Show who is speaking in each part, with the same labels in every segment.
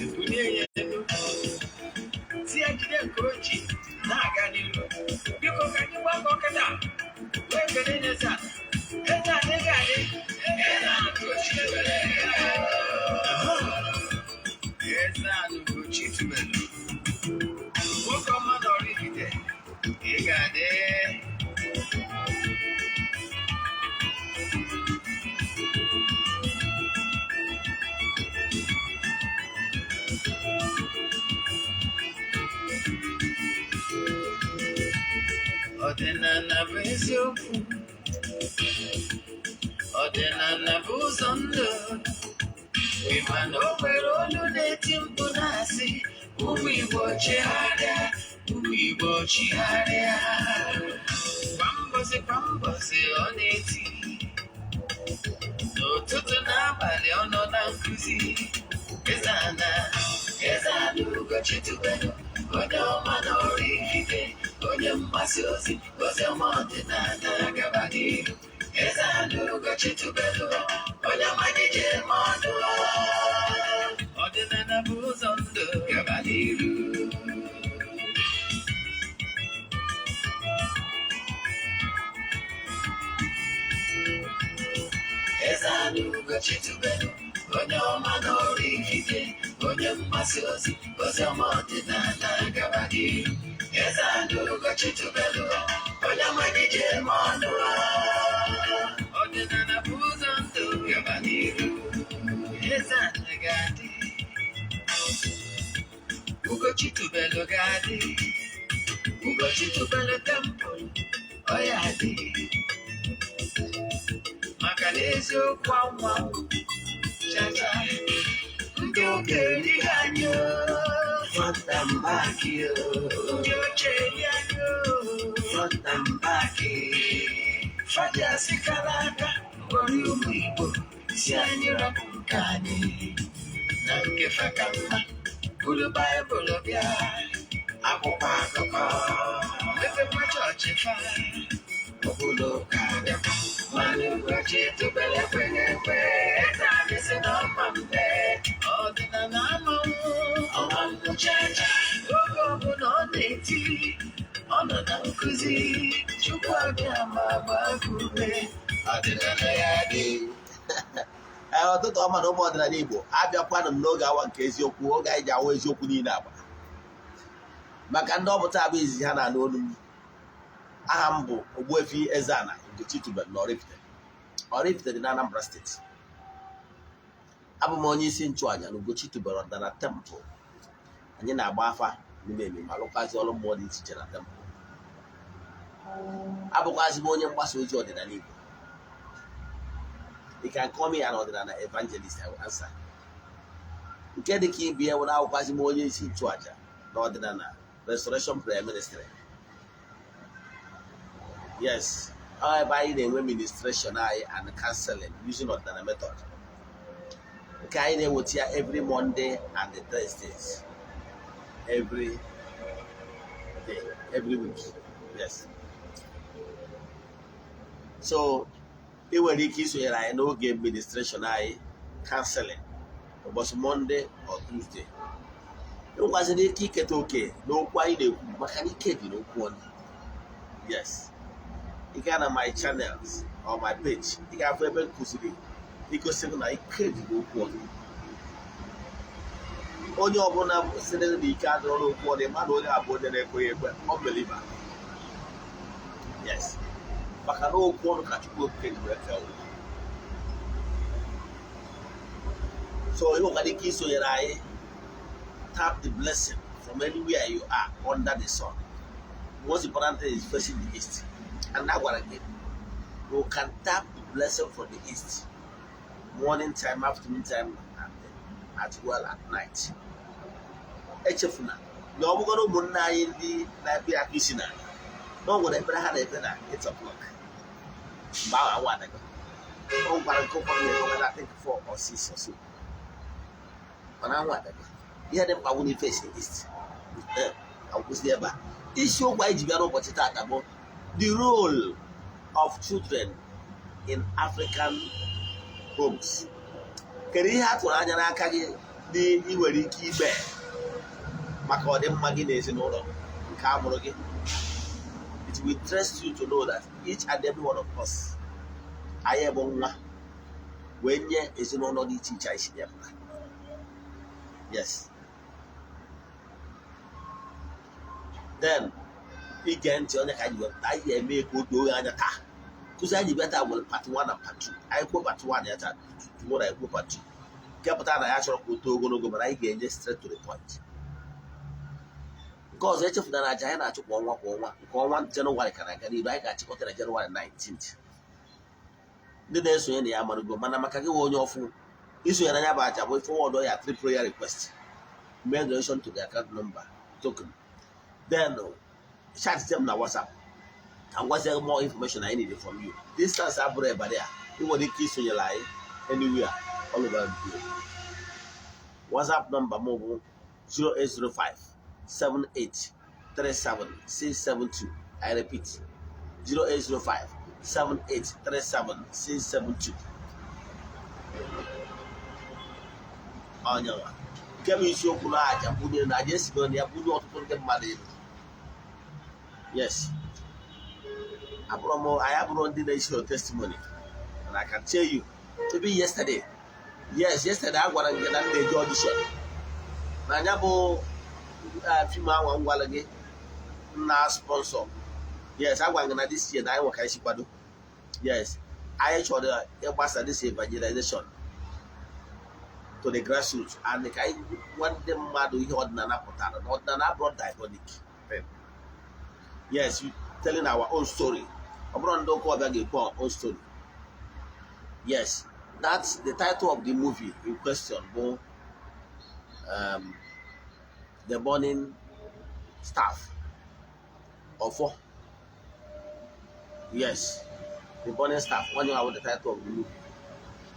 Speaker 1: Ebulie ya elu, si ya jide nke o ji na-aga n'ihu. Biko, ka anyị gbakọ kịta wee kelee eze a. Eze adịghị adị. Eze Ana Ugochi Tubelu, nwoke ọma na Oraifite, ị ga-adị. Ọdịnala bụ eziokwu, ọdịnala bụ ụzọ ndụ. Ị ma na o nwere olu na-eti mkpu na-asị, "Ụmụ Igbo, chigharịa, ụmụ Igbo, chigharịa." Kwa mbọsị kwa mbọsị ọ na-eti, n'ụtụtụ n'abalị ọ nọ na nkụzi. Eze Ana, Eze Ana Ugochi Tubelu, onye ọma na Oraifite, onye mgbasa ozi ozi ọma ọdịnala, gaba n'ihu. Eze Ana Ugochi Tubelu, onye ọma gị ji eme ọnụ. Ọdịnala bụ ụzọ ndụ, gaba n'ihu. Eze Ana Ugochi Tubelu, onye ọma na Oraifite, onye mgbasa ozi ozi ọma ọdịnala, gaba n'ihu. Eze Ana Ugochi Tubelu, onye ọma gị ji eme ọnụ. Ọdịnala bụ ụzọ ndụ, gaba n'ihu. Eze Ana ga-adị, Ugochi Tubelu ga-adị, Ugochi Tubelu Temple ọ ya dị, maka na eziokwu anwa chacha ndị ụka erighị anyị o. Front and back o. Ndị oche eri anyị o. Front and back. Faji asịkara aka gwara ụmụ Igbo si anyị rapụ nke anyị na nke fa ka mma, buru Baịbụl bịa, akwụkwọ akụkọ, mepekwa chọọchị fa, obodo ụka bịakwa. Mana Ugochi Tubelu ekweghị ekwe. Eze anyị si na ọma mbe ọdịnala amanwụ ọma nnụchacha. Oge ọbụla ọ na-eti, ọ nọ na nkụzi. Chukwu abịa ma gbaa gị ume. Ọdịnala ya dị.
Speaker 2: Ee, ụtụtụ ọma na ụmụ ọdịnala Igbo. Abịakwanụ m n'oge awa nke eziokwu, oge anyị ji awa eziokwu niile agba. Maka ndị ọpụta abụ izizi ha na-anụ olu m, aha m bụ Ogbuefi Eze-Ana Ugochi Tubelu na Oraifite. Oraifite dị na Anambra Steeti. Abụ m onye isi nchụàjà na Ugochi Tubelu Ọdịnala Temple. Anyị na-agba afa n'ime emi ma lụkwazi ọrụ mmụọ dị iche iche na temple. Abụkwazi m onye mgbasa ozi ọdịnala Igbo. You can call me an ọdịnala evangelist, I will answer. Nke dị ka ibi ya nwere, akwụkwazị m onye isi nchụàjà na Ọdịnala Restoration Prayer Ministry. Yes, ọ ebe anyị na-enwe ministration anyị and counseling using ọdịnala method, nke anyị na-eweta ya every Monday and Thursdays, every day, every week. Yes, so ị nwere ike isonyere anyị n'oge ministration anyị, counseling, ụbọchị Monday or Tuesday. Ị nwekwazịrị ike iketa oke n'okwu anyị na-ekwu, maka na ike dị n'okwu ọnụ. Yes, ị gaa na my channels or my page, ị ga-afụ ebe m kụziri igosi gị na ike dị n'okwu ọnụ. Onye ọbụla sịrị na ike adịrọ n'okwu ọnụ, mmadụ onye abụ onye na-ekweghị ekwe, unbeliever. Yes, maka na okwu ọnụ ka Chukwu Okike ji wee kee ụwa. So ị nwekwara ike isonyere anyị, tap the blessing from anywhere you are under the sun. The most important thing is facing the east. And that gwara gị, you can tap the blessing from the east, morning time, afternoon time, and as well at night. Echefuna na ọ bụgoro ụmụnne anyị ndị na-ekpe aka isi na na o nwere ekpere ha na-ekpe na 8 o'clock mgbe ahụ anwụ adago. O nwekwara nke ụfọdụ na-ekpe na, I think, 4 or 6 or so, mana anwụ adago. Ihe dị mkpa bụ na ife esi east. Ka m kwụsị ebe a. Isiokwu anyị ji bịa n'ụbọchị taata bụ the role of children in African homes. Kedu ihe a tụrụ anya n'aka gị dị ị nwere ike ime maka ọdịmma gị na ezinụlọ nke a mụrụ gị? It will interest you to know that each and every one of us, anyị bụ nwa wee nye ezinụlọ dị iche iche anyị si pụta. Yes. Then ige ntị onye ka anyị wepụta, anyị ga-eme ka o doo anya taa. Kụzi anyị bịa taa nwere part 1 na part 2. Anyị kwuo part 1 ya taa, tomorrow anyị kwuo part 2. Nke pụtara na ya chọrọ ka o too ogologo, mana anyị ga-enye straight to the point. Nke ọzọ, echefuna na aja anyị na-achụ kwa ọnwa kwa ọnwa, nke ọnwa Jenụwarị ka na-aga n'iru. Anyị ga-achịkọta na Jenụwarị 19th. Ndị na-esonye na ya amarugo, mana maka gị nwe onye ọfụ isonye na ya bụ aja bụ forward ya three prayer request, make donation to the account number token, then chat them na WhatsApp ka m gwazie more information I need from you. Distance abụrụ ebara ya, ị nwere ike isonyere anyị anywhere all over the globe. WhatsApp nọmba m bụ 0805 78 37 672. I repeat, 0805 78 37 672. Onyenwa nke bụ isiokwu na aja mbunye na aja esigo na ya bunye ọtụtụ ndị mmadụ elu. Yes, abụrụ m anyị abụrụ ndị na-esi testimony, and I can tell you, even yesterday, yes, yesterday, a gwara m gị na m na-eje audition na anya bụ film ahụ m gwara gị na sponsor. Yes, a gwara gị na this year na anyị nwe ka anyị si kwado. Yes, anyị chọrọ ịgbasa this evangelization to the grassroots and ka anyị gwa ndị mmadụ ihe ọdịnala pụtara, na ọdịnala abụrụ diabolic. Yes, you telling our own story. Ọ bụrụ ndị ụka ọbịa ga-ekwu our own story. Yes, that's the title of the movie in question bụ The Burning Staff, Ọfọ. Yes, The Burning Staff, onye bụ the title of the movie.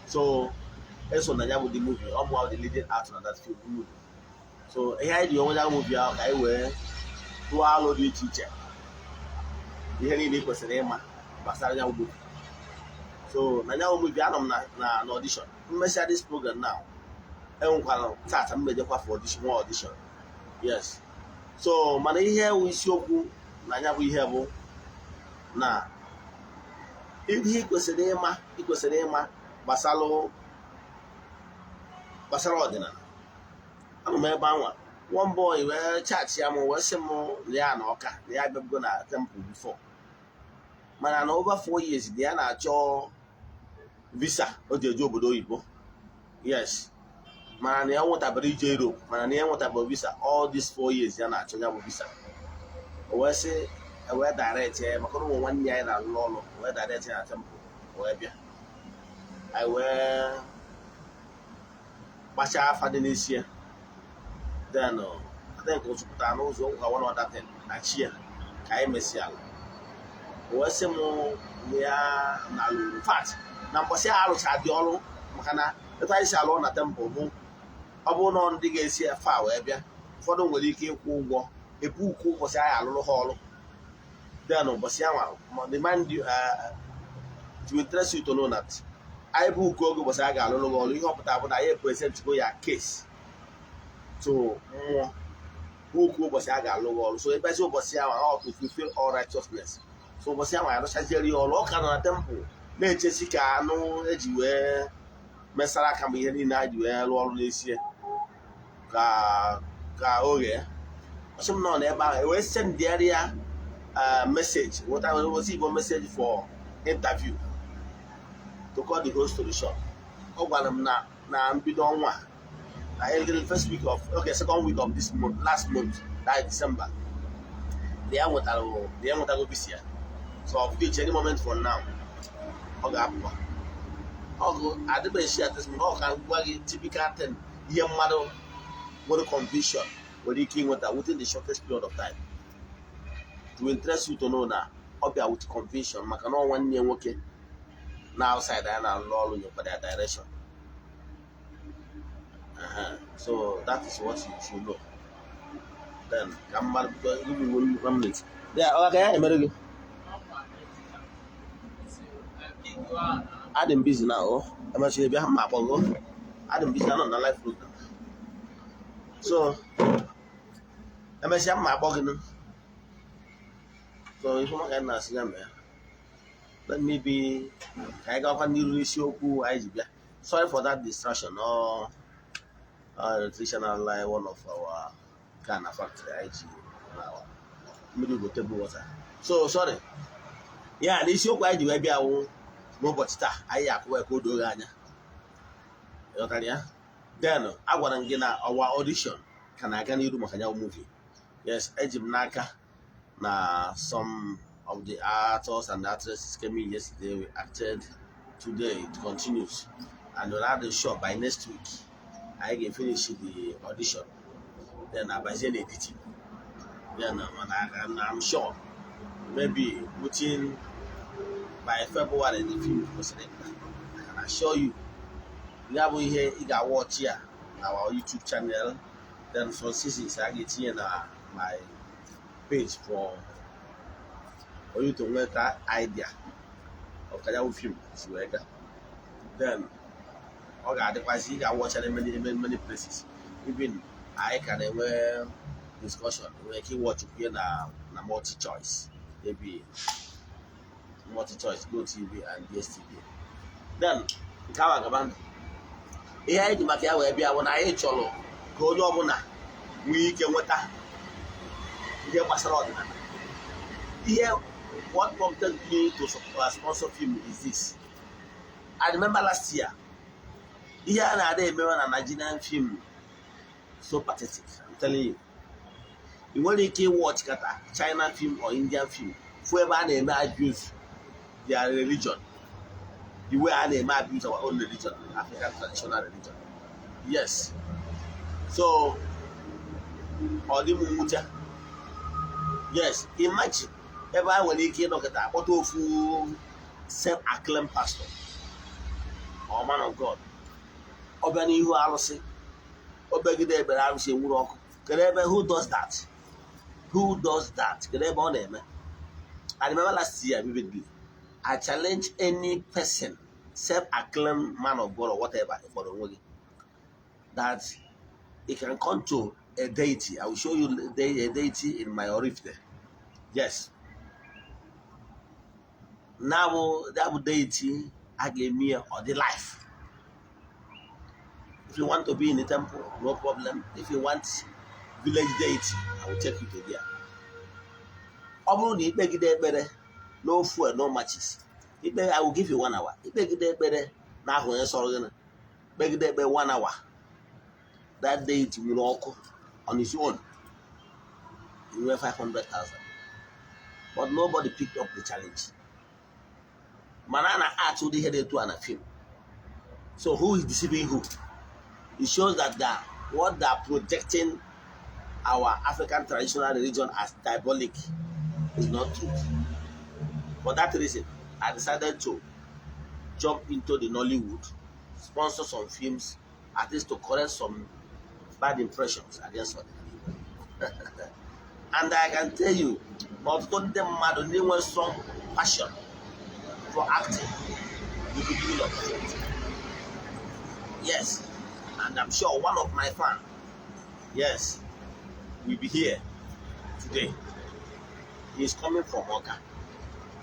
Speaker 2: So eso na ya bụ the movie, ọ bụ the leading actor na that film movie. So ihe anyị ji onwe ya movie ahụ ka anyị wee tụọ alụ dị iche iche, ihe niile ị kwesịrị ịma gbasara ya movie. So na ya movie, anọ m na audition. Mmesịa this program now, enwekwara tata mmejekwa for audition, nwa audition. Yes, so mana ihe wụ isiokwu na ya bụ ihe bụ na ihe ị kwesịrị ịma, ị kwesịrị ịma gbasara ọdịnala. Anọ m ebe anwa, one boy wee chat ya m, wee sị m na ya na ọka na ya abịago na temple before, mana na over 4 years na ya na-achọ visa o ji eje obodo oyibo. Yes, mana na ya nwetabara ije Europe, mana na ya nwetabara visa all these 4 years ya na-achọ ya bụ visa. O wee sị wee direct ya, maka na ụmụ nwanne ya na-alụ ọrụ, wee direct ya na temple, wee bịa, anyị wee gbachaa afa dị n'isi ya. Then I think o pụtara n'ụzọ ngwa one other thing na chi ya ka anyị mesịala. O wee sị m na ya na alụ fat na mbọsị a alụcha dị ọrụ, maka na etu anyị si alụ na temple bụ ọ bụrụ na ndị ga-esi efe a wee bịa, ụfọdụ nwere ike ịkwụ ụgwọ ebu ukwu ụbọchị anyị alụrụ ha ọrụ. Then ụbọchị ahụ, remind you, to interest you to know that anyị bụ uku oge ụbọchị a ga-alụrụ gị ọrụ, ihe ọ pụtara bụ na anyị present go ya case to mmụọ bụ okwu ụbọchị a ga-alụ gị ọrụ. So ebezi ụbọchị ahụ ọ to fulfill all righteousness. So ụbọchị ahụ arụchaziere ya ọrụ. Ọ ka nọ na temple na-echesi ka anụ eji wee mesara aka ma ihe niile a ji wee rụọ ọrụ n'esie ka o ghee. Ọsị m nọ n'ebe ahụ, ewee sendịarị ya message, nweta ozi Igbo message for interview. To cut the whole story short, ọ gwara m na mbido ọnwa a, na the first week of, okay, second week of this month, last month, that is December, na ya nwetara, na ya nwetago visa ya. So of which any moment from now ọ ga-apụkwa. Ọgụ adịbeghị ya testimony. Ọ ka gwa gị typical thing ihe mmadụ nwere conviction nwere ike ịnweta within the shortest period of time. To interest you to know na ọ bịa with conviction, maka na ọ nwanne ya nwoke na outside ya na-alụ ọrụ nyekwara ya direction. So that is what you should know. Then ka mmadụ give me one minute. Yeah, ọ ka ya emere gị. Adị m busy now. Oh, emechara bịa ma akpọgo. Adị m busy, anọ na live program. So emesịa mma akpọ gị nụ. So ife maka anyị na-asị ya mee, let me be, ka anyị gakwa n'iru n'isiokwu anyị ji bịa. Sorry for that distraction. Ọ electrician line, one of our car na factory anyị ji na mmiri go table water, so sorry. Ya na isiokwu anyị ji wee bịa wụ n'ụbọchị taa, anyị akwụwa ka o doo gị anya. Ịghọtara ya? Then agwara m gị na our audition ka na-aga n'iru maka ya movie. Yes, eji m n'aka na some of the actors and actresses came in yesterday, we acted today, it continues, and we'll have the show by next week. Anyị ga-finish the audition, then abazie na editing. Then and I'm sure maybe within by February the film kwesịrị ịpụta. I can assure you, ya bụ ihe ị ga-watch ya na our YouTube channel. Then some seasons a ga-etinye na my page for you to nweta idea of ka ya bụ film si wee gaa. Then ọ ga-adịkwazị ị ga-watch ya many, many, many places. Even anyị ka na-enwe discussion, nwere ike ịwatch kwuye na multi choice, maybe multi choice, Go TV and DSTV. Then nke ahụ agaba. Ihe anyị ji maka ya wee bịa bụ na anyị chọrọ ka onye ọbụla nwee ike nweta ihe gbasara ọdịnala. Ihe what prompted me to sponsor film is this: I remember last year, ihe a na-ada emewe na Nigerian film, so pathetic. I'm telling you, ị nwere ike ịwatch kata China film or Indian film, fụ ebe a na-eme abuse their religion the way a na-eme abuse our own religion, African traditional religion. Yes, so ọ dị m mwute. Yes, imagine ebe a nwere ike ịnọkọta akpọta ofu self-acclaimed pastor or man of God, ọ bịa n'ihu arụsị, o begide ekpere, arụsị enwuru ọkụ. Kedu ebe? Who does that? Who does that? Kedu ebe ọ na-eme? I remember last year vividly, I challenge any person, self-acclaimed man of God or whatever kpọrọ onwe gị, that he can come to a deity. I will show you a deity in my Oraifite. Yes, now that deity, a ga-eme ya ọ dị life. If you want to be in the temple, no problem. If you want village deity, I will take you to there. Ọ bụrụ na ikpegide ekpere, no fuel, no matches, ikpe, I will give you one hour. Ikpegide ekpere na ahụ onye sọrọ gị, kpegide ekpere one hour, that deity nwere ọkụ on his own, nwee 500,000. But nobody picked up the challenge. Mana a na-act ụdị ihe dị etu a na film. So who is deceiving who? It shows that what they are projecting our African traditional religion as diabolic is not truth. For that reason, I decided to jump into the Nollywood, sponsor some films, at least to correct some bad impressions against ọdịnala. And I can tell you, ọtụtụ ndị mmadụ ndị nwere strong passion for acting will be given opportunity. Yes, and I'm sure one of my fans, yes, will be here today. He is coming from Awka.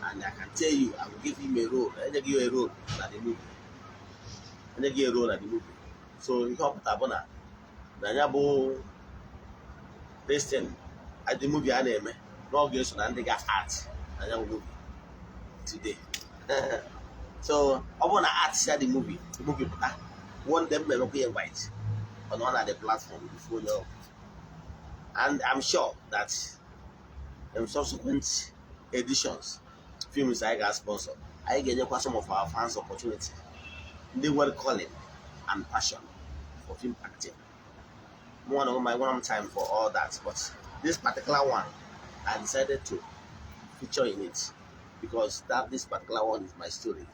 Speaker 2: And I can tell you, I will give him a role. I give you a role na the movie. I give you a role na the movie. So ihe ọ pụtara bụ na ya bụ this thing, the movie a na-eme na ọ ga-eso na ndị ga-act na ya bụ movie today. So ọ bụrụ na act ya the movie, the movie pụta, one day m emekwa invite on one of the platform before you. And I'm sure that in subsequent editions, films anyị ga-sponsor, anyị ga-enyekwa some of our fans opportunity, ndị nwere calling and passion for film acting. One of my one time for all that, but this particular one, I decided to feature in it because that this particular one is my story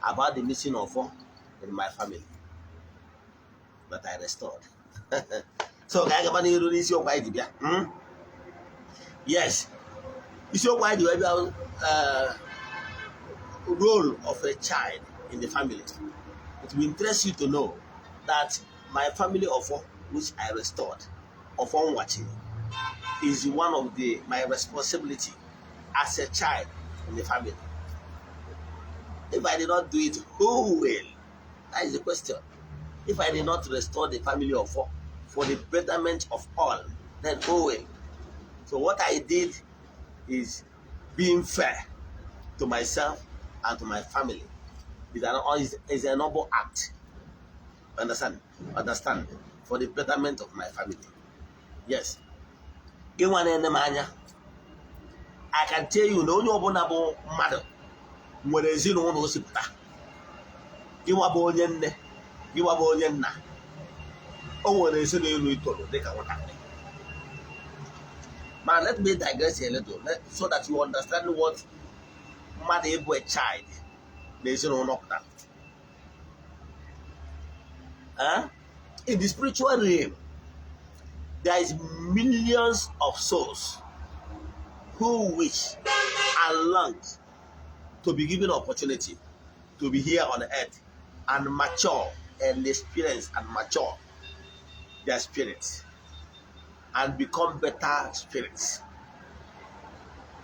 Speaker 2: about the missing of in my family that I restored. So ka anyị gaba n'iru n'isiokwu anyị ji bịa. Yes, isiokwu anyị ji wee bịa, role of a child in the family. It will interest you to know That my family ọfọ, which I restored, ọfọ nwachi, is one of the my responsibility as a child in the family. If I did not do it, who will? That is the question. If I did not restore the family ọfọ for the betterment of all, then who will? So what I did is being fair to myself and to my family. Is a noble act. Understand? Understand? For the betterment of my family. Yes. Gị nwa na-ene m anya, I can tell you na onye ọbụla bụ mmadụ nwere ezinụlọ o si pụta. Gị nwa bụ onye nne, gị nwa bụ onye nna, o nwere ezinụlọ itoro dịka nwatakịrị. But let me digress a little so that you understand what mmadụ ịbụ a child na ezinụlọ pụtara. Huh? In the spiritual realm, there is millions of souls who wish and long to be given opportunity to be here on earth and mature and experience and mature their spirits and become better spirits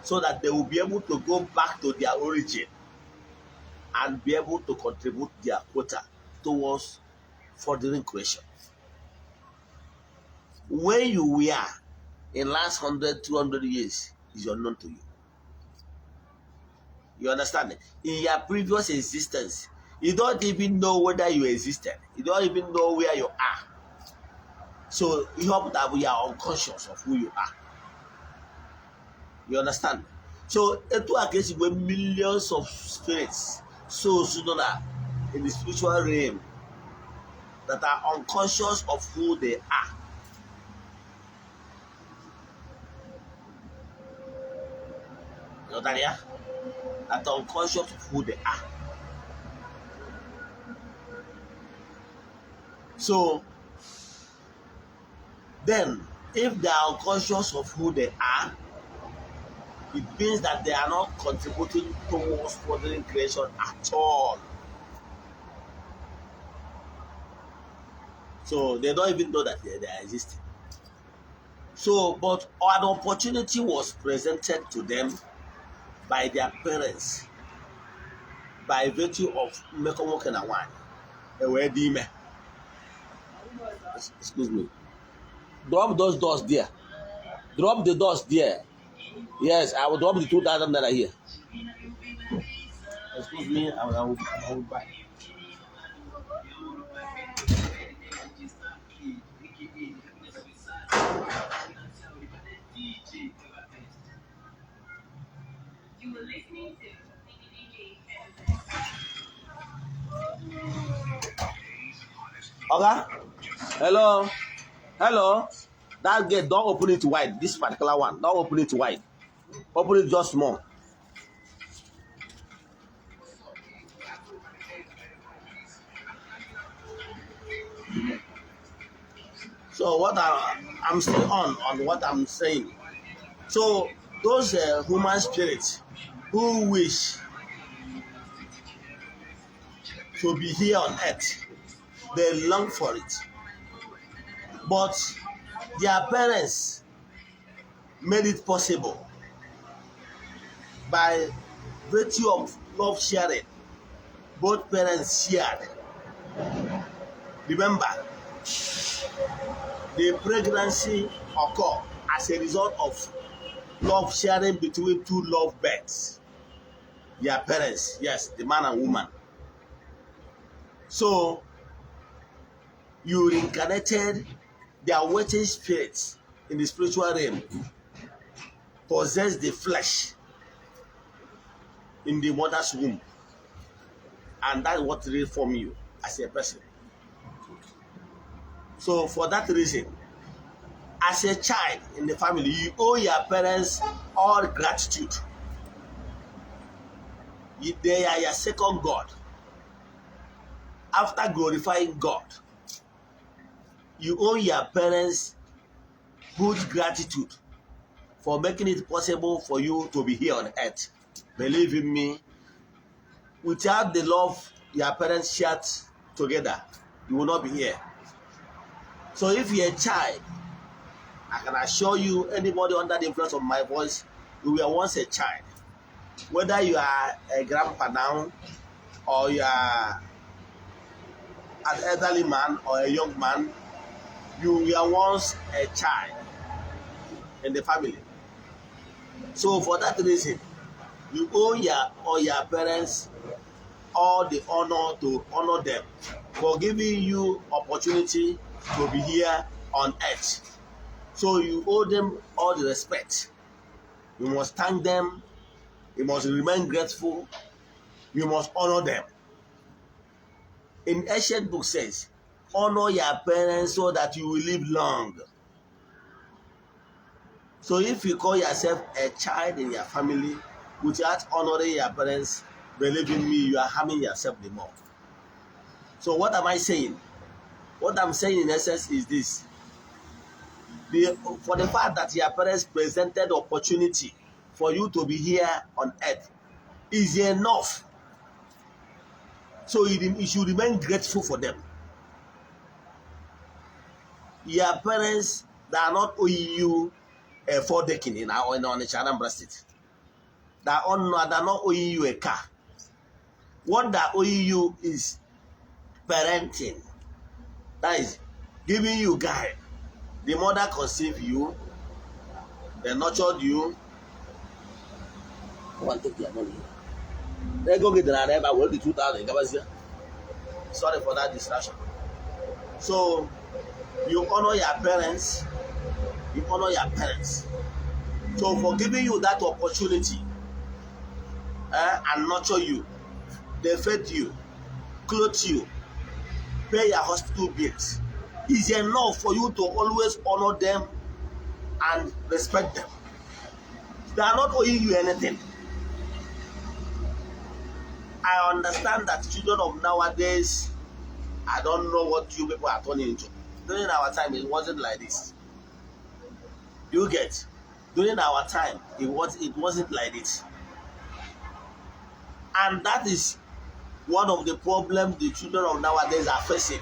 Speaker 2: so that they will be able to go back to their origin and be able to contribute their quota towards furthering creation. Where you were in last 100, 200 years is unknown to you. You understand? In your previous existence, you don't even know whether you existed. You don't even know where you are. So you hope that we are unconscious of who you are. You understand? So etu a ka esi nwee millions of spirits, souls nọ na in the spiritual realm that are unconscious of who they are. Ghọtara ya? That are unconscious of who they are. So then, if they are unconscious of who they are, it means that they are not contributing towards furthering creation at all. So they don't even know that they are existing. So, but an opportunity was presented to them by their parents by virtue of mmekọ nwoke na nwaanyị e wee dị ime. Excuse me. Drop those doors there. Drop the doors there. Yes, I will drop the 2,000 naira here. Excuse me, I will buy.
Speaker 3: You were listening to DJ
Speaker 2: Oga, hello, hello. That gate, don't open it wide. This particular one, don't open it wide. Open it just small. So what I'm still on what I'm saying. So those human spirits who wish to be here on earth, they long for it. But their parents made it possible by virtue of love sharing. Both parents shared. Remember, the pregnancy occurred as a result of love sharing between two love birds. Their parents, yes, the man and woman. So you reincarnated their waiting spirits in the spiritual realm, possess the flesh in the mother's womb. And that's what reform you as a person. So for that reason, as a child in the family, you owe your parents all gratitude. They are your second God. After glorifying God, you owe your parents good gratitude for making it possible for you to be here on earth. Believe in me, without the love your parents shared together, You will not be here. So if you're a child, I can assure you, anybody under the influence of my voice, you were once a child. Whether you are a grandpa now, or you are an elderly man or a young man, you were once a child in the family. So for that reason, you owe your or your parents all the honor to honor them for giving you opportunity to be here on earth. So you owe them all the respect. You must thank them. You must remain grateful. You must honor them. In ancient book says, "Honor your parents so that you will live long." So if you call yourself a child in your family without honoring your parents, believe in me, you are harming yourself the more. So what am I saying? What I'm saying in essence is this. For the fact that your parents presented opportunity for you to be here on earth is enough. So you should remain grateful for them. Your parents, they are not owing you a four decking in Onitsha, Anambra State. They are not owing you a car. What they are owing you is parenting. That is giving you guide. The mother conceived you, they nurtured you. Come and take your money. Ego gị dị n'ala ebe a, were the 2000 gabazie. Sorry for that distraction. So you honor your parents. You honor your parents. So for giving you that opportunity and nurture you, they fed you, clothe you, pay your hospital bills, is enough for you to always honor them and respect them. They are not owing you anything. I understand that children of nowadays, I don't know what you people are turning into. During our time, it wasn't like this. You get? During our time, it wasn't like this. And that is one of the problems the children of nowadays are facing.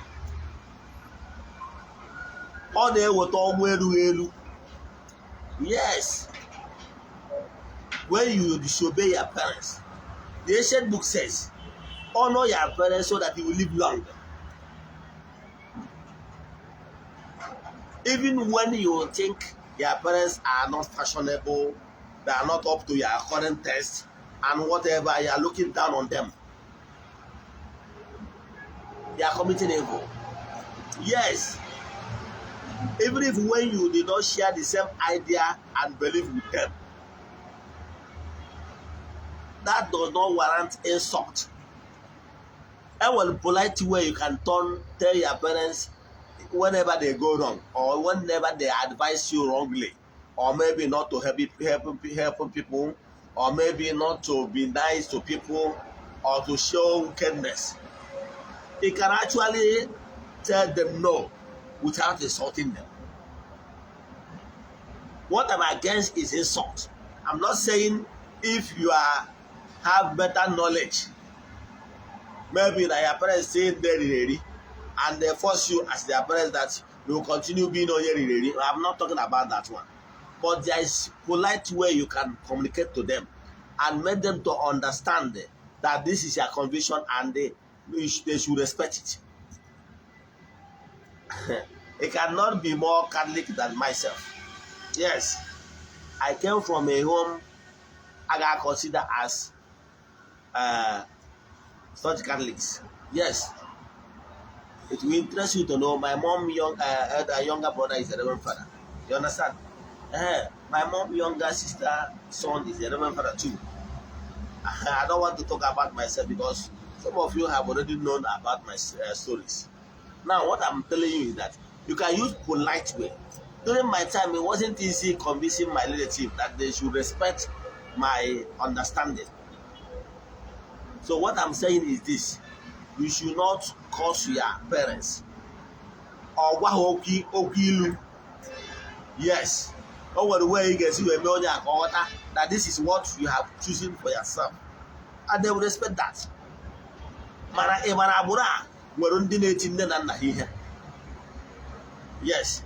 Speaker 2: Ọ na-eweta ọnwụ erughị eru. Yes. When you disobey your parents, the ancient book says, "Honor your parents so that you will live long." Even when you think your parents are not fashionable, they are not up to your current taste, and whatever, you are looking down on them, they are committing evil. Yes. Even if when you did not share the same idea and belief with them, that does not warrant insult. And well, polite way you can turn tell your parents whenever they go wrong or whenever they advise you wrongly, or maybe not to help people, or maybe not to be nice to people, or to show wickedness. You can actually tell them no without insulting them. What I'm against is insult. I'm not saying if you are have better knowledge, maybe that your parents say they ready and they force you as their parents that you will continue being onye riri. I'm not talking about that one. But there is polite way you can communicate to them and make them to understand that this is your conviction and they should respect it. It cannot be more Catholic than myself. Yes, I came from a home I got considered as such Catholics. Yes, it will interest you to know my mom younger brother is a reverend father. You understand? My mom younger sister son is a reverend father too. I don't want to talk about myself because some of you have already known about my stories. Now, what I'm telling you is that you can use polite way. During my time, it wasn't easy convincing my relative that they should respect my understanding. So what I'm saying is this: you should not curse your parents or gwa ha okwu okwu ilu. Yes, o nwere way ị ga-esi wee mee onye a ka ọ ghọta that this is what you have chosen for yourself and they will respect that. Mana ị mara agbụrụ a Nwere ndị na-eti nne na nna ha ihe. Yes,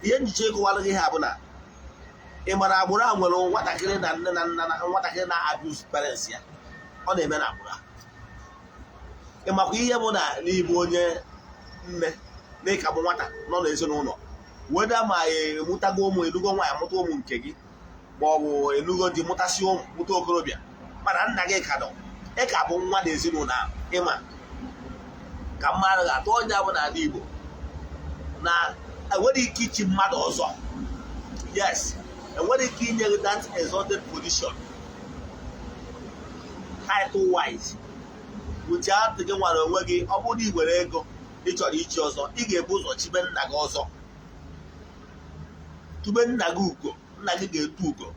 Speaker 2: ihe njicha ịkọwara gị ha bụ na ị mara agbụrụ a nwere nwatakịrị na nne na nna na nwatakịrị na-abuse parents ya. Ọ na-eme na agbụrụ a. Ị makwa ihe bụ na n'ịbụ onye nne na ịka bụ nwata nọ n'ezinụlọ, weda ma emụtago ụmụ, enugo nwaanyị, mụta ụmụ nke gị, ma ọ bụ enugo di, mụtasị ụmụ, mụta okorobịa, mana nna gị ka nọ, ị ka bụ nwa n'ezinụlọ ahụ. Ịma ka mmadụ ga-atụ onye bụ n'ala Igbo na enwere ike ichi mmadụ ọzọ. Yes, enwere ike inye gị that exalted position title wise without gị nwere onwe gị. Ọ bụrụ na ị nwere ego, ị chọrọ ichi ọzọ, ị ga-ebu ụzọ chibe nna gị ọzọ, tube nna gị ugo. Nna gị ga-etu ugo,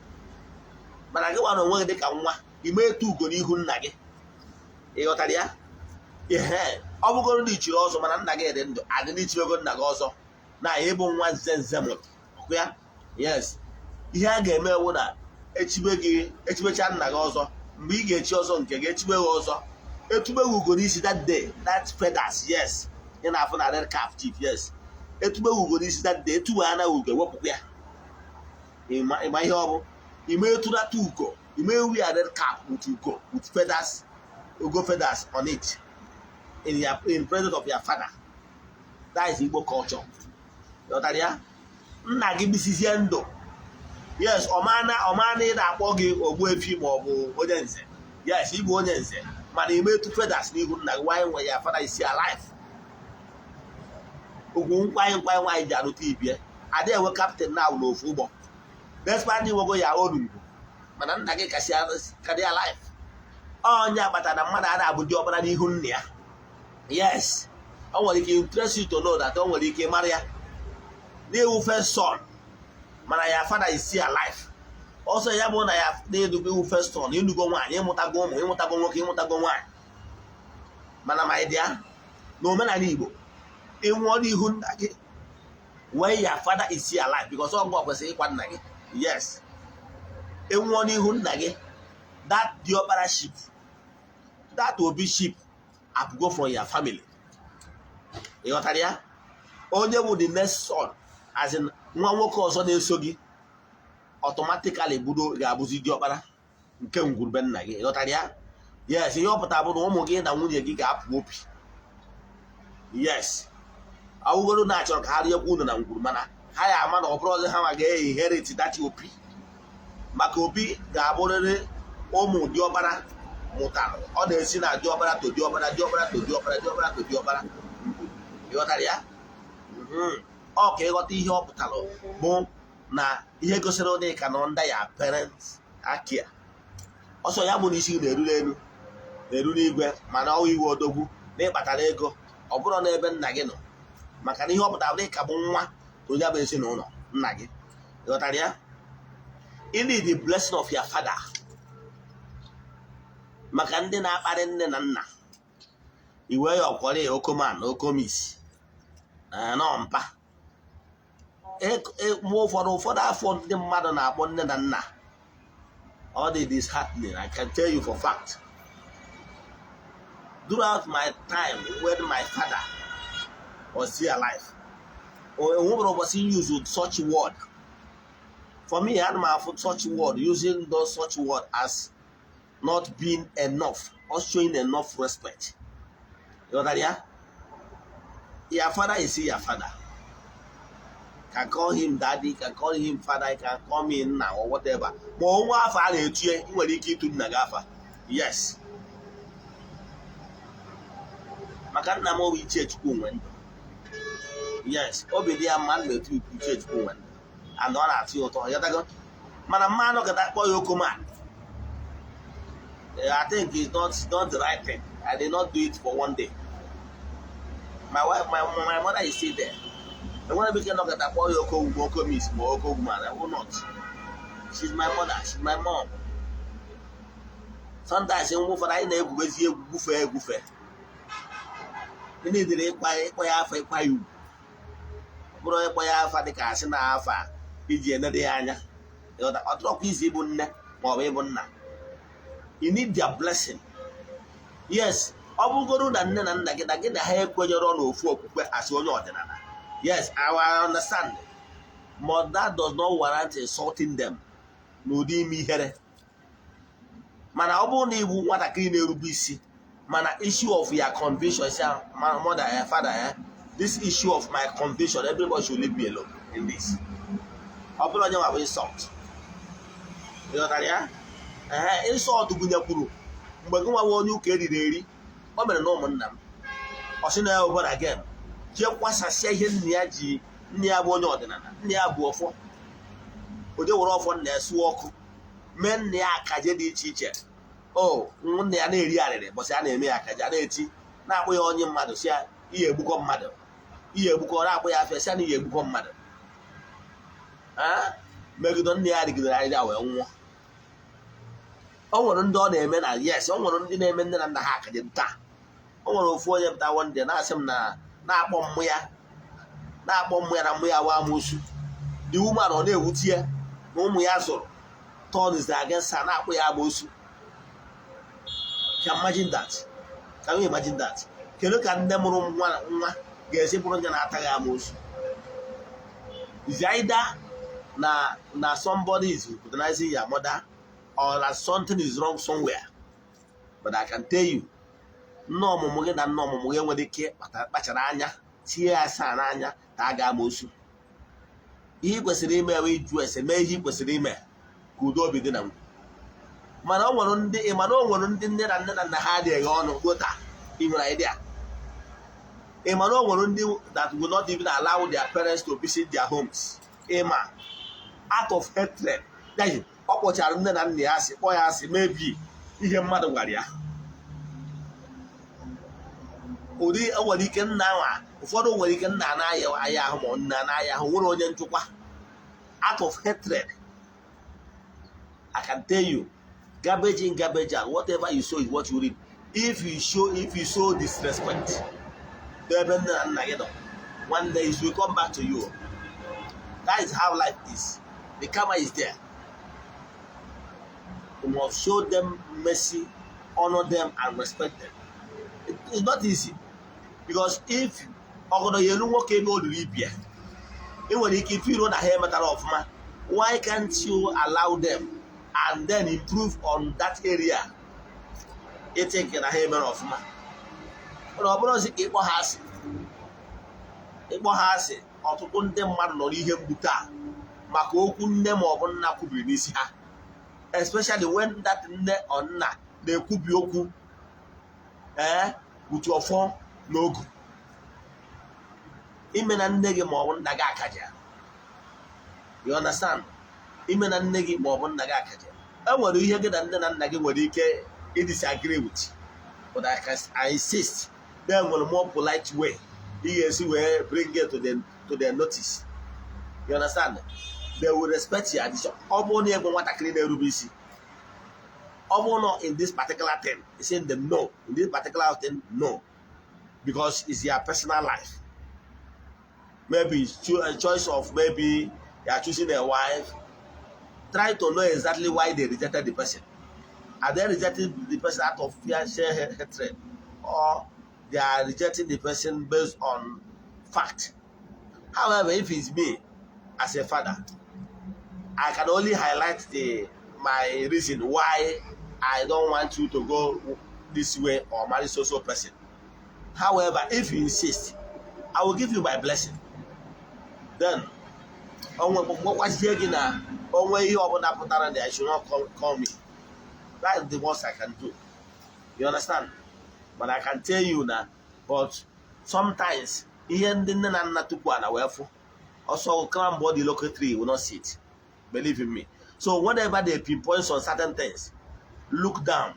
Speaker 2: mana gị nwere onwe gị dịka nwa ime etu ugo n'ihu nna gị. Ị ghọtara ya? Ihe ọ bụgoro na ichiri ọzọ, mana nna gị dị ndụ, adị n'ichibego nna gị ọzọ na ịbụ nwa nze nze mụrụ ọkụ ya. Yes, ihe a ga-eme ewu na echibe gị, echibecha nna gị ọzọ, mgbe ị ga-echi ọzọ nke gị, echibe gị ọzọ, etube gị ugo n'isi that day, that feathers, yes, ị na-afụ na red cap chief. Yes, etube gị ugo n'isi that day, etuwe anaghị ugo, ewepụkwa ya. Ịma ihe ọ bụ ime etunata ugo, ime ewu ya red cap with ugo, with feathers, ugo feathers on it, in presence of your father. That is Igbo culture. Ghọtara ya? Nna gị bisizie ndụ, yes, ọmana ọmana ị na-akpọ gị ogbuefi ma ọ bụ onye nze. Yes, ịbụ onye nze, mana ime etu feathers n'ihu nna gị. Nwanyị nwe ya father is alive. Ugwu nkwanyị nkwanyị nwaanyị ji arụta ibie adị enwe captain na n'ofu ụgbọ, despite ndị nwego ya oru ngwu, mana nna gị kasị ka dị alive. Onye agbata na mmadụ a na-abụ diọkpara n'ihu nna ya. Yes, o nwere ike interest you to know that o nwere ike mara ya n'iwu first son, mana ya father is still alive. Ọsọ ya bụ na ya na-edugo iwu first son, ịnụgo nwaanyị, ịmụtago ụmụ, ịmụtago nwoke, ịmụtago nwaanyị, mana ma ịdị ya na omenala Igbo, ịnwụọ n'ihu nna gị when your father is still alive, because ọ gwa kwesịrị ịkwa nna gị. Yes, ịnwụọ n'ihu nna gị, that diọkpara ship, that obi ship apụgo from your family. Ị ghọtara ya? Onye bụ the next son, as in nwa nwoke ọzọ na-eso gị, automatically budo ga-abụzi diọkpara nke ngwurube nna gị. Ị ghọtara ya? Yes, ihe ọ pụtara bụ na ụmụ gị na nwunye gị ga-apụ opi. Yes, awụgoro na-achọrọ ka ha riekwa unu na ngwuru, mana ha ya ama na ọ bụrụ ọzọ ha ma ga-inherit that opi, maka opi ga-abụrịrị ụmụ diọkpara mụtara. Ọ na-esi na diọkpara to diọkpara, diọkpara to diọkpara, diọkpara to diọkpara. Ịghọtara ya? Ọ ka ịghọta ihe ọ pụtara bụ na ihe gosiri na ị ka nọ under ya parents akia ọsọ ya bụ na isi gị na-eru n'elu, na-eru n'igwe, mana ọ iwe odogwu na ịkpatara ego, ọ bụrụ n'ebe nna gị nọ, maka na ihe ọ pụtara bụ na ị ka bụ nwa onye bụ ezinụlọ nna gị. Ịghọtara ya? You need the blessing of your father. Maka ndị na-akparị nne na nna, iwe ya ọkwọrọ ya okoman na okomis na nọ mpa. Mgbe ụfọdụ afọ ndị mmadụ na-akpọ nne na nna, ọ dị disheartening. I can tell you for fact, throughout my time when my father was still alive, enwebere ụbọchị use such word for me. Ana m afụ such word, using those such word as not being enough or showing enough respect. Ịghọtara ya? Your father is your father. Can call him daddy, can call him father, can call me nna or whatever. Ma onwe afọ a na-etinye, ị nwere ike ịtụ nna gị afa. Yes, maka nna m bụ Ichie Chukwu nwe ndụ. Yes, obi dị ya mma na etu Ichie Chukwu nwe ndụ and ọ na-atụ ya ụtọ. Ịghọtago? Mana mma anọkọta kpọọ ya okoman, I think it's not the right thing. I did not do it for one day. My wife, my mother is still there. Enwere m ike nọkọta kpọọ ya okogwu, okomis ma okogwu, man, I will not. She's my mother, she's my mom. Sometimes mgbe ụfọdụ anyị na-egwubezi egwu, gwufee egwufe. Ndị dịrị ịkpa ya afa, ịkpa ya ugwu, ọ bụrụ ịkpọ ya afa dịka asị na afa iji enede ya anya. Ịghọta? Ọ dịrọkwa izi ịbụ nne ma ọ bụ ịbụ nna. You need their blessing. Yes, Ọ bụgoro na nne na nna gị na gị na ha ekwenyere n'ofu okpukpe asị onye ọdịnala, yes, I understand, but that does not warrant insulting them n'ụdị ime ihere. Mana ọ bụrụ na ịbụ nwatakịrị na-erube isi, mana issue of your conviction, say, my mother, father, this issue of my conviction, everybody should leave me alone in this. Ọ bụrụ onye nwa bụ insult, ịghọtara ya? Ee, insult gụnyekwuru mgbe gị nwa onye ụka eriri eri. O mere na ụmụnna m, ọ sị na ya ụbọra again jee kwasasịa ihe nna ya ji. Nne ya bụ onye ọdịnala, nne ya bụ ọfọ. O jee were ọfọ nna ya sụọ ọkụ, mee nna ya akaje dị iche iche. O nna ya na-eri arịrị bọsị a na-eme ya akaje, a na-eti, na-akpụ ya onye mmadụ, si ya ihe egbukọ mmadụ, ihe egbukọ, na-akpụ ya afịa, si ya na ihe egbukọ mmadụ. Megide nne ya rigidere arịrị a wee nwụọ. O nwere ndị ọ na-eme na, yes, o nwere ndị na-eme nne na nna ha akaje taa. O nwere ofu onye pụta one day na-asị m na na-akpọ mmụ ya, na-akpọ mmụ ya na mmụ ya wa amoosu. The woman, ọ na-ewute ya na ụmụ ya zụrụ turns against her, na-akpọ ya amoosu. Can imagine that? Can you imagine that? Kedu ka nne mụrụ nwa nwa ga-esi bụrụ ndị na-ataghị amoosu? Is either na somebody is recognizing your mother or that something is wrong somewhere. But I can tell you, nne ọmụmụ gị na nne ọmụmụ gị enwere ike kpachara anya tinye ya asaa n'anya ka a ga amoosu. Ihe ị kwesịrị ime bụ ịjụ ese, mee ihe ị kwesịrị ime ka udo obi dị na ngwu. Mana o nwere ndị, mana o nwere ndị nne na nna ha adịghị ọnụ gota. Ị nwere idea? Ị mana o nwere ndị that will not even allow their parents to visit their homes? Ịma, out of hatred, that is, ọ kpọchara nne na nna ya asị, kpọọ ya asị, maybe ihe mmadụ gwara ya. Ụdị o nwere ike nna nwa ụfọdụ nwere ike nna anaghị aya ahụ, ma nna anaghị ahụ, nwere onye nchụkwa, out of hatred. I can tell you, garbage in, garbage out. Whatever you sow is what you reap. If you show disrespect n'ebe nne na nna gị nọ, one day it will come back to you. That is how life is. The karma is there. You must show them mercy, honor them and respect them. It's not easy, because if ọgọdọ ya elu nwoke ebe o ruru ibia, ị nwere ike ife iro na ha emetara ọfụma. Why can't you allow them and then improve on that area ịtịnke na ha emere ọfụma? Mana ọ bụrụzi ka ịkpọ ha asị, ịkpọ ha asị. Ọtụtụ ndị mmadụ nọ n'ihe mgbu taa maka okwu nne ma ọ bụ nna kwubiri n'isi ha, especially when that nne or nna na-ekwubi okwu ee utu ọfọ n'ogu. Ime na nne gị ma ọ bụ nna gị akaja, you understand? Ime na nne gị ma ọ bụ nna gị akaja, e nwere ihe gị na nne na nna gị nwere ike disagree with, but I insist na enwere more polite way ị ga-esi wee bring it to their notice, you understand? They will respect your decision. Ọ bụrụ na ịbụ nwatakịrị na-erube isi, ọ bụrụ na in this particular thing you say them no, in this particular thing no, because it's your personal life. Maybe it's a choice of, maybe you are choosing a wife. Try to know exactly why they rejected the person. Are they rejecting the person out of fear, share hatred, or they are rejecting the person based on fact? However, if it's me as a father, I can only highlight the my reason why I don't want you to go this way or marry so so person. However, if you insist, I will give you my blessing. Then onwe gwakwazie gị na onwe ihe ọbụla pụtara na I should not call me. That is the worst I can do. You understand? But I can tell you na, but sometimes ihe ndị nne na nna tupu ana wee fụ ọsọ climb the local tree will not sit. Believe in me. So whenever they pinpoint on certain things, look down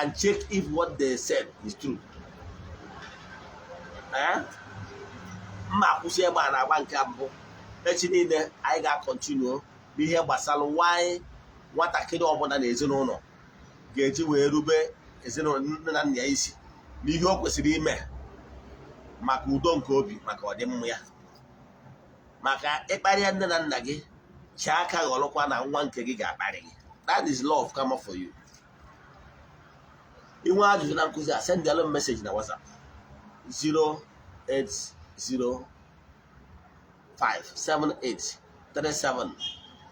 Speaker 2: and check if what they said is true. Eh? Mma akwụsị ebe a na-agba nke mbụ. Echi niile anyị ga-acontinue n'ihe gbasara why nwatakịrị ọbụla na ezinụlọ ga-eji wee rube ezinụlọ nne na nna ya isi n'ihe o kwesịrị ime maka udo nke obi, maka ọdịmma ya, maka ịkparịa nne na nna gị, chi aka ghọrọkwa na nwa nke gị ga-akparị gị. That is law of karma for you. Inwe ajụjụ na nkụzi a, sendịalụ m message na WhatsApp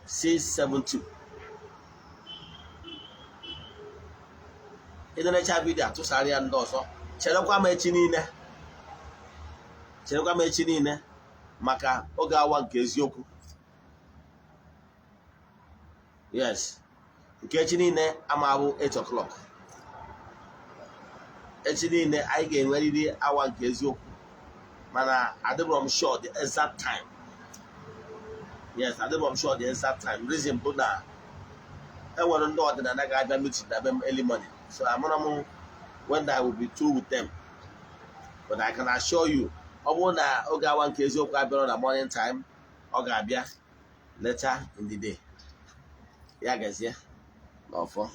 Speaker 2: 08057837672. Ị na-echa video, atụsara ya ndị ọzọ. Cherekwa m echi niile, cherekwa m echi niile maka oge awa nke eziokwu. Yes, nke echi niile ama abụ 8 o'clock. Echi niile anyị ga-enwerịrị awa nke eziokwu, mana adịbụrọ m sure the exact time. Yes, adịbụrọ m sure the exact time. Reason bụ na enwere ndị ọdịnala ga-abịa meeting na be m early morning, so amara m when I will be through with them. But I can assure you, ọ bụrụ na oge awa nke eziokwu abịara na morning time, ọ ga-abịa later in the day. Ya gazie n'ọfọ.